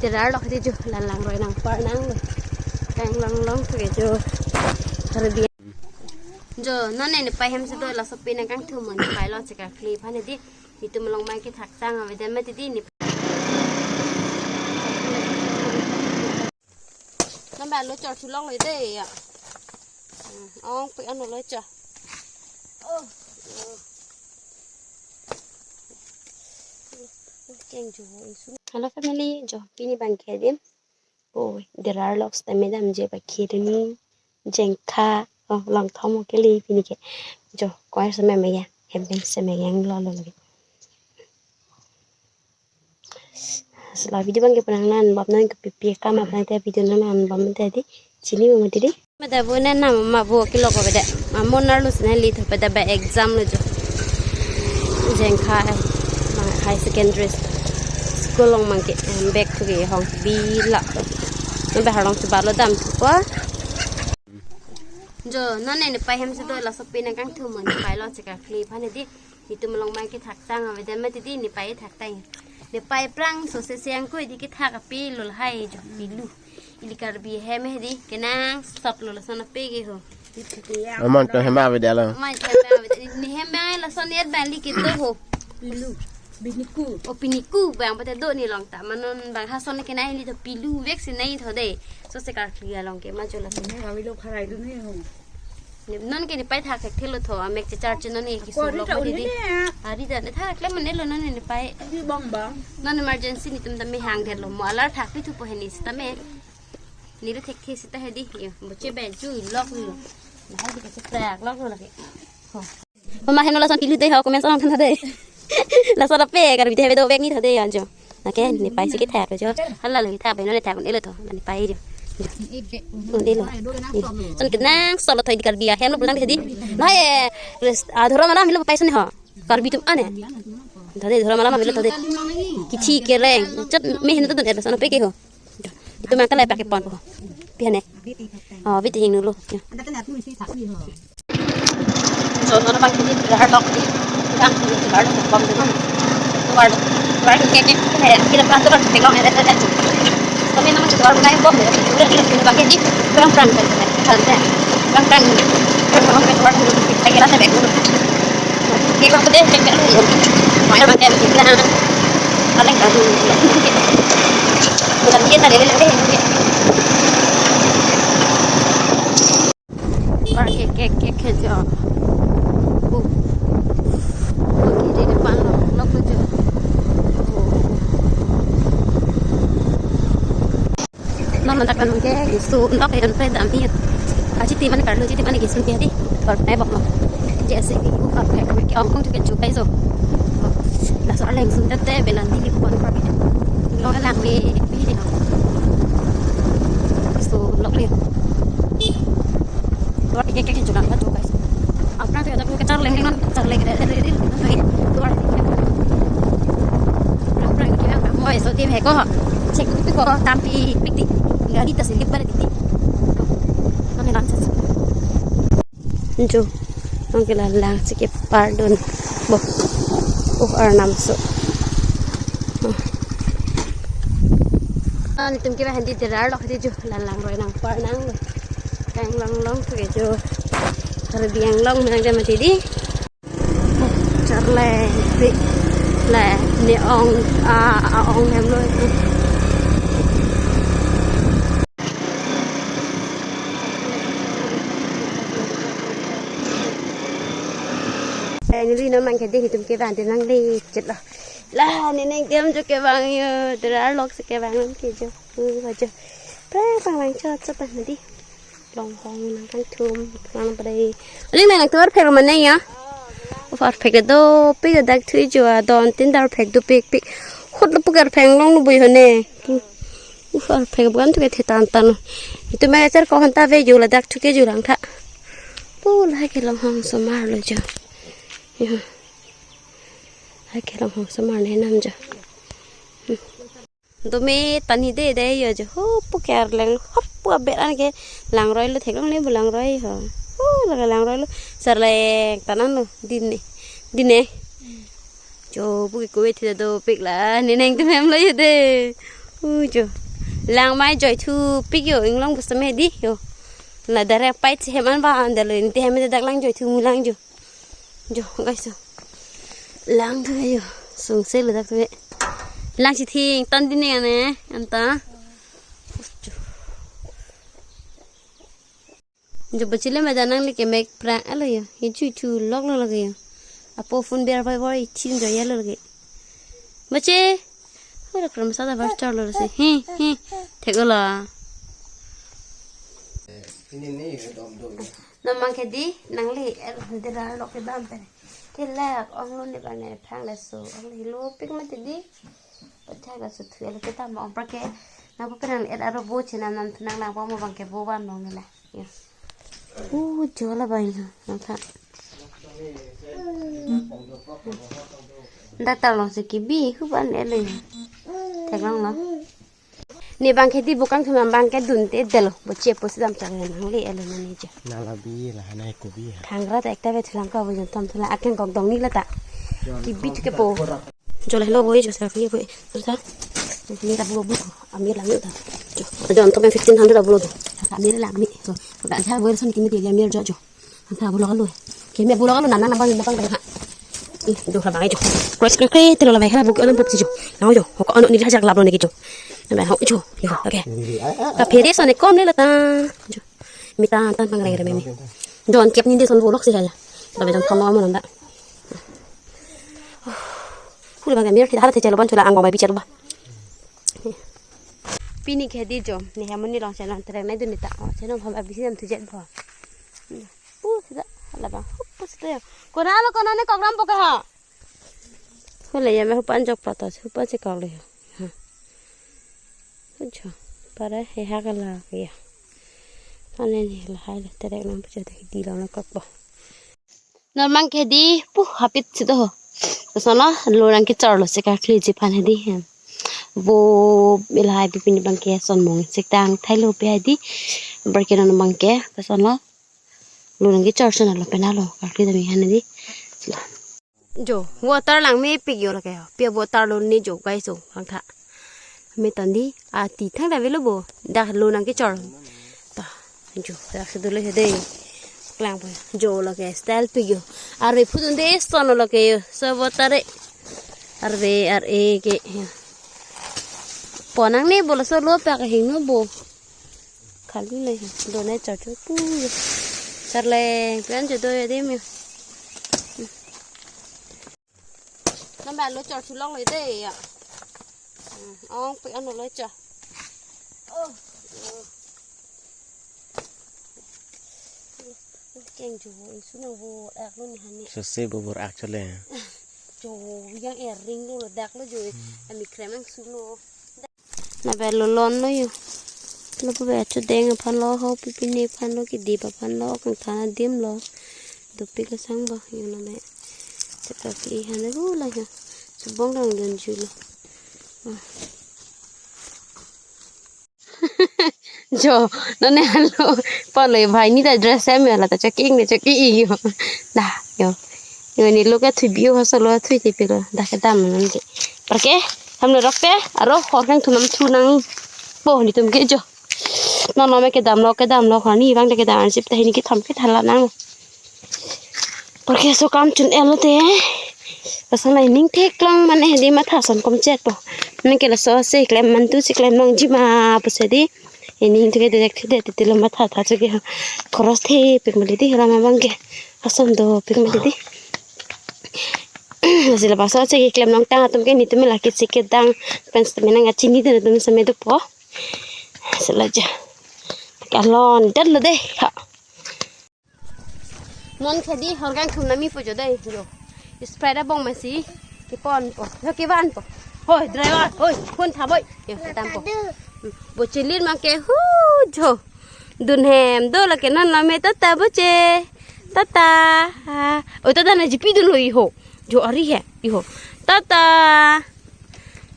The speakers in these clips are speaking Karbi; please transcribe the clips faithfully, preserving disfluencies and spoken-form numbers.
Terar lok di jo, la langroi nangpar nanglo. Kang long long thu ke jo. Karbi. Jo, non ne nepei hem si do, laso pen nangkangthum, nepei lo chekar kli aphan di. Netum along mai kethak tang avedet mati di ne. Nang ba lo chor chulong lo de ya. Hmm, ong pe ano lo chor. Oh. Oh. Keng jo, isu. Hello family, jo, pini bang ke dim. Oh, terar lok sitame damji ba kiri ni jengkha, oh, long thom kili pini ke. Jo, koir sitame meyang, hembeng sitame meyang lo lo lagi. Sela video bang ke penang nan, bab nan ke pipi kam apa nanti video nan nan, bab nanti di, chini mama di di. Mada bo ne nam ma bo kilo ko beda. Ma mon arlo sene li tho beda ba exam lo jo. Jengkha, eh, ma high secondary school along mang ke, em, back to ke hong bila. Ne ba harlong si balo dam thu ko. Jo, non ne nepei hem si do, laso pen nangkangthum, nepei lo chekar kli aphan di. Netum along mai kethak tang avedet mati di, nepei thak tang. Nepei aphrangso se siang ko di kethak api lo lahai jo pilu. Ili Karbi hem he di, kenangsot lo lason ape ke ho. Aman to hem avedet lo. Aman to hem avedet. Ne hem lason yet bang li kedo ho. Pilu. Piniku. Oh, piniku bang pate do ne long ta. Ma non bang ha son ke nai li to pilu vek si nai tho de. So chekar kli along ke ma jo la. Ne kami lo kharai do ne ho. Ne, non ke nepei thak thek thelo tho, amek chechar che non ne kisu lok ma di di. Ari da ne thak le mane lo non nepei. Di bang bang. Non emergency netum tame hang det lo, mo alar thak pi thu po he ni sitame. Ni lo thek the sita he di. Yo, bo che be ju lok lo. Na hai di ke se prak lok lo lagi. Ho. Mama heno lason pilu de ho, comment along than de. Lason ape Karbi te be do bag ni tha de anjo. Nake nepei si kethak jo. Hala lo kethak be non ne thak un-elo tho, nepei jo. Un-elo. Son kenangsot lo tho di Karbi ahem lo pulang di. Lahai, eh, adhorom alam lo pei son ho. Karbi atum ane. Tha de adhorom alam lo tha de. Kithi kereng. Chot me hin to don elo son ape ke ho. Itum angkal ai pakai pon po. Pihan eh. Oh, bit hing dulu. Ya. So, nono pakai di terar lok di. Kang di terar lok pon di mana? Terar, terar ke ke ke, kira kan terar ke long eh, eh, eh. Kami nama terar pakai pon di. Terar ke pakai di. Perang perang ke. Perang perang. Perang perang. Perang perang. Perang perang. Kira saya dulu. Kira saya dulu. Kira saya dulu. Paling kan. Bukan dia tadi lele. Park ke ke ke ke jo. Oh. Oh, ke di depan lo, lo ke jo. Oh. Non non tak kan ke, so, nok yang pe dam ni. Aji ti man karlo, ji ti man ke sun pe di. Park nai bok lo. Jese ki, oh, park ke ke ong kong ke chu kai so. Laso arleng sun tete belan di pon park. Lo lang ni pi di. So, lok ni. Tuar ke ke ke chulang ka tu guys. Aphrang tu ya tu ke charleng leng non, charleng re re re re. Tuar. Aphrang ke ang mo eso tim he ko. Chek tu ko tampi pik di. Gari ta silip bar di. Kami lang sa. Jo. Nong ke la lang cheke pardon. Bo. Oh, arnam so. Oh. Netum ke ba handi terar lok di jo, la langroi nangpar nanglo. Kang long long thu ke jo. Karbi Anglong menang dia mati di. Charleng pi. Le, ne ong, a, a ong hem lo. Eh, neli no mang ke ding itum ke bang te nang le chet lo. La, ne neng kem jo ke bang yo, terar lok si ke bang nang ke jo. Hmm, ba jo. Prang pang bang chot chot ta nadi. Long hong nang kangthum, nang pre. Aling nang tuar phek mane ya. Uvar phek do pik dak thui jo a don tin dar phek do pik pik. Khut lo pukar pheng long lo bui hone. Uvar phek bukan tu ke thitan tan. Itum me char ko hanta ve jo ladak thu ke jo lang tha. Pu la ke long hong somar lo jo. Ya. Hai ke long hong somar ne nam jo. Hmm. Dome tani de de yo jo. Ho pu ke arleng ho pu aber an ke langroi lo theklong ne bu langroi ho. Ho la ke langroi lo. Sarleng tanan lo din ne. Din ne. Jo bu ke kove thi do pik la ne neng tum hem lo yo de. Ujo. Lang mai joithu pik yo, inglong pusame di yo. La direct pai chehem an ba andalo, inte hem dak lang joithu mulang jo. Jo, guys, jo. Lang thu yo. Sungse lo dak thu. Lang si thing tan din ne anta. Jo. Jo bachile ma janang le ke mek prank alo yo. Ye chu chu lok lo lage yo. Apo phone ber bai bai thin jo yalo lage. Bache. Hura kram sa da bar char lo se. Hi hi. Thek lo. Nang mang ke di nang le er dera lok ke dam pe. Te lak ong lo ne bang ne phang le so. Ong le lo pik ma te di. Pachak la suthu elo kita mo ong prake. Nang pa penang et aro bo chenam nam thunang nang pa mo bang ke bo ban mo ngela. Ya. Uh, jola bai ha. Nang tha. Dak ta long si kibi hu ban elo. Thek long lo. Ne bang ke di bukang thumam bang ke dun te delo. Bo che po sidam chang nang le elo na ne je. Na la bi la na ko bi ha. Thangra ta ekta ve thulang ka bo jon tam thula akeng kok dong ni la ta. Kibi tu ke po. Jol hello boy, jo selfie boy. Terus ha? Ini tak bulo bulo. Amir lami ta. Jo. Jon to fifteen hundred bulo tu. Amir lami. So, udah aja boy, sana kimi dia amir jo jo. Anta bulo kalu. Kimi bulo kalu nana nabang nabang ha. Ih, jo la bang jo. Kres kres kres telo la bang ha buk alam buk jo. Nang jo. Ko ano ni hajak lab lo ni jo. Nabang ho jo. Yo, okay. Ta phere sone kom le la ta. Jo. Mita tan pang reng rem mi. Jon kep ni de son bulok si ha ya. Tapi jon thalo mo nanda. Hule bang mir kita harap chalo ban chula angbong bai bichar ba. Pini ke di jo. Ni hamun ni long channel trek nai dun ta. Oh, channel hom abisi jam tujet ba. Pu sida. Ala bang. Pu sida. Kona lo kona ne kokram poka ha. Hule ya me hupan jok pata hupan si kok le. Ha. Ujo. Para he ha kala ya. Ane ni la hai le terek nam puja de di long na kok ba. Nang mang ke di pu hapit si do. Koson lo lo nang ke char lo se ka kli ji pan he di hem. Bo bil hai pi pini bang ke son mong sik tang thai lo pe hai di. Bar ke nang mang ke koson lo. Lo nang ke char son lo pe na lo ka kli da mi han di. Jo, water lang me pik yo lake. Pia water lo ni jo guys so, bang tha. Me tan di, ati thang da velo bo. Dak lo nang ke chor. Ta, jo, dak se dole he de. Klang po. Jo lake style pik yo. Arve phutun de son lake yo. So water e. Arve, ar e ke. Ponang ne bo la so lo pa ke hing no bo. Khali le, done char chu pu. Char le, pen chu do ya de mi. Nang ba lo char chu long le de ya. Ong pe ano lo char. Oh. Keng chu ho, insu nang bo ak lo ni hani. Sose bo bor ak chale. Chu yang er ring lo dak lo jo. Ami krem ang su lo. Nang ba lo lon lo yo. Lo pu ba chu deng aphan lo ho pi pini aphan lo kidip aphan lo kangthana dim lo. Dopi kasang ba yo nang ba. Chaka ki han hu la yo. Subong dang dun ju lo. Ah. Jo, nane halo. Palo bhai ni ta dress em la ta chaki ing chaki ing yo. Da, yo. Yo ni lo ka thui biu ha solo thui ti pilo. Da ke dam nang ke. Parke, ham lo rok pe, aro hor kang thunam thu nang. Bo ni tum ke jo. No no me ke dam lo ke dam lo khani bang ke dam sip ta hini ke tham ke thala nang. Parke so kam chun elo te. Pasang lai ning thek long mane di matha son kom chet po. Nang ke la so se klem man tu si klem long ji ma pu se di. Ini tu ke dek the de te lo matha tha chu ke. Khoros the pik mali di hala ma bang ke. Asom do pik mali di. Sila baso che ke klem long tang atum ke ni tum la ke che ke dang pen sta menang a chini de tum sa me do po. Sila ja. Kalon dat lo de. Ha. Non khedi horgang thum nami po jo dei jo. Sprite abong masi. Kepon po. Yo kevan po. Hoi driver, hoi, phone tha boi. Yo tam po. Bo chilin mang ke hu jo. Dun hem do la ke non la me tata bo che. Tata. Ah, oi tata na jipi dun lo iho. Jo ari he iho. Tata.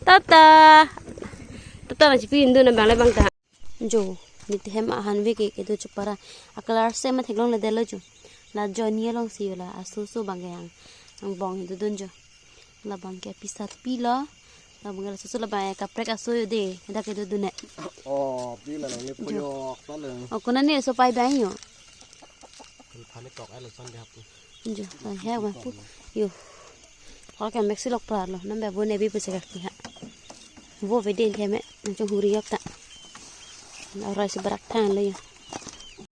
Tata. Tata na jipi dun na bang le bang ta. Jo, niti hem ahan ve ke kedo chupara. A color same theklong le delo jo. La jo ni along si la aso so bang ke ang. Angbong hi dodun jo. La bang ke pisat pi lo. Abang laso sulo ba kaprek aso yo de, dak kedo dun ne. Oh, pila lo ni puyok talo. Oh, konane so pai bang yo. Phane tok ai lason de hap. Jo, pai he wa pu. Yo. Kol ke mek silok pra lo, nam ba bo ne bi pu se kaki ha. Bo ve den the me, nang chung huri yok ta. Orai si barak than lo yo.